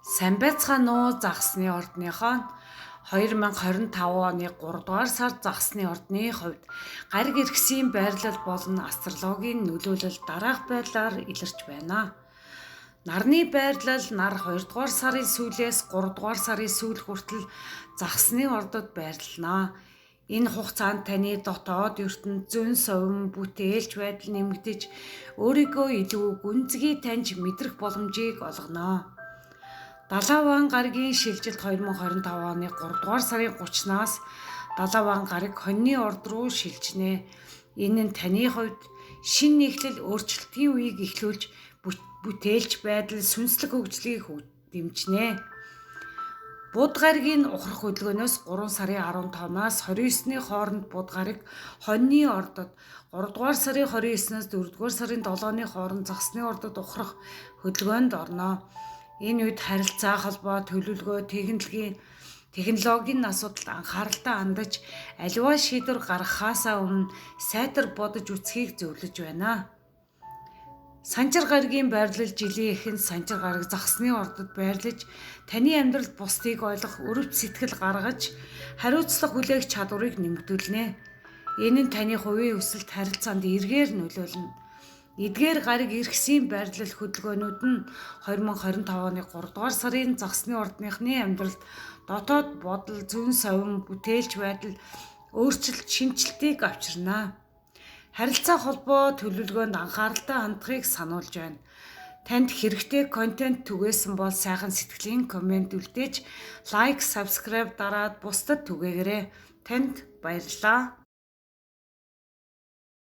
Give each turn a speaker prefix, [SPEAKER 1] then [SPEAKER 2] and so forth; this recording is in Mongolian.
[SPEAKER 1] Сайн байцгаана уу, загсны ордныхоо 2025 оны 3 дугаар сар загсны ордны хувьд гариг эргэсийн байрлал болон астрологийн нөлөөлөл дараах байдлаар илэрч байна. Нарны байрлал: нар 2 дугаар сарын сүүлээс 3 дугаар сарын сүүл хүртэл загсны ордод байрлана. Энэ хугацаанд таны дотоод ертөнд зөн совин бүтээлч байдал нэмэгдэж, өөрийгөө илүү гүнзгий таньж мэдрэх боломжийг олгоно. Далаван гарагийн шилжилт: 2025 оны 3 дугаар сарын 30-наас Далаван гараг хоньны орд руу шилжинэ. Энэ нь таны хувьд шинэ эхлэл, өөрчлөлтийн үеийг эхлүүлж, бүтээлч байдал, сүнслэг хөгжлийг дэмжинэ. Буд гарагийн ухрах хөдөлгөөнөөс 3 сарын 15-наас 29-ний хооронд Буд гараг хоньны ордод, 3 дугаар сарын 29-наас 4 дугаар сарын 7-ны хооронд загсны ордод ухрах хөдөлгөөнд орно. Энэ үед харилцаа, холбоо, төлөвлөгөө, технологийн асуудалд анхааралтай хандаж, аливаа шийдвэр гаргахаасаа өмнө сайтар бодож үзэхийг зөвлөж байна. Санчир гарагийн байрлал: жилийн эхэнд санчир гараг загсны ордод байрлаж, таны амьдралд бусдыг ойлгох, өрөвч сэтгэл гаргаж, хариуцлага хүлээх чадварыг нэмэгдүүлнэ. Энэ нь таны хувийн өсөлт, харилцаанд эергээр нөлөөлнө. Эдгээр гариг эргэсийн байрлал хөдөлгөөнүүд нь 2025 оны 3 дугаар сарын загсны ордныхны амьдралд дотоод бодол, зөн совин, бүтээлч байдал, өөрчлөлт, шинэчлэлтийг авчирна. Харилцаа, холбоо, төлөвлөгөөнд анхааралтай хандахыг сануулж байна. Танд хэрэгтэй контент түгээсэн бол сайхан сэтгэлийн comment үлдээж, like, subscribe дараад бусдад түгээгээрэй. Танд баярлалаа.